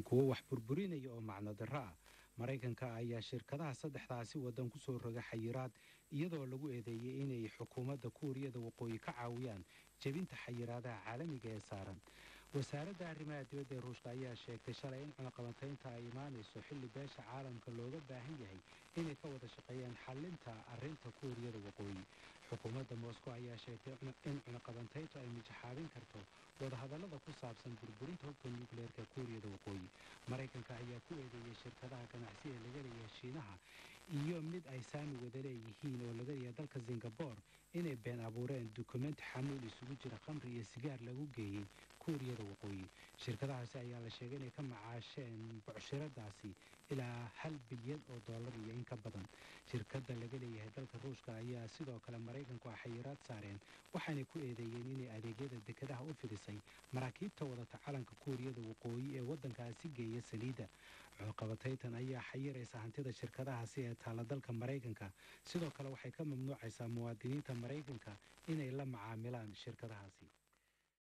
kuwo wax burburinaya oo macnodarro ah. Maraykanka ayaa shirkadaha saddexdaasi waddan ku soo rogay xayiraad, iyadoo lagu eedeeyey inay xukuumadda Kuuriyada Waqooyi ka caawiyaan jebinta xayiraadaha caalamiga ee saaran. Wasaaradda arrimaha dibadda ee Ruushka ayaa sheegtay shalay in cunaqabataynta ay imaanayso xilli beesha caalamka looga baahan yahay inay ka wada shaqeeyaan xallinta arrinta Kuuriyada Waqooyi. Xukuumadda Moscow ayaa sheegtay in cunaqabantayntu ay mijaxaabin karto wadahadallada ku saabsan burburinta hubka nucleerka Kuuriyada Waqooyi. Maraykanka ayaa ku eedeeyey shirkadaha ganacsi ee laga leeyahay Shiinaha iyo mid ay saami wada leeyihiin oo laga leeyahay dalka Singabore inay been abuureen dukumenti xamuul isugu jira khamri iyo sigaar lagu geeyey Kuuriyada Waqooyi. Shirkadahaasi ayaa la sheegay inay ka macaasheen bucshiradaasi ilaa 1 bilyan oo dollar iyo in ka badan. Shirkadda laga leeyahay dalka Ruushka ayaa sidoo kale Maraykanku ay xayiraad saareen, waxaanay ku eedeeyeen inay adeegyada dekadaha u fidisay maraakiibta wadata calanka Kuuriyada Waqooyi ee waddankaasi geeya saliidda. Cunaqabataytan ayaa xayiraysa hantida shirkadahaasi ee taalla dalka Maraykanka. Sidoo kale waxay ka mamnuucaysaa muwaadiniinta Maraykanka inay la macaamilaan shirkadahaasi.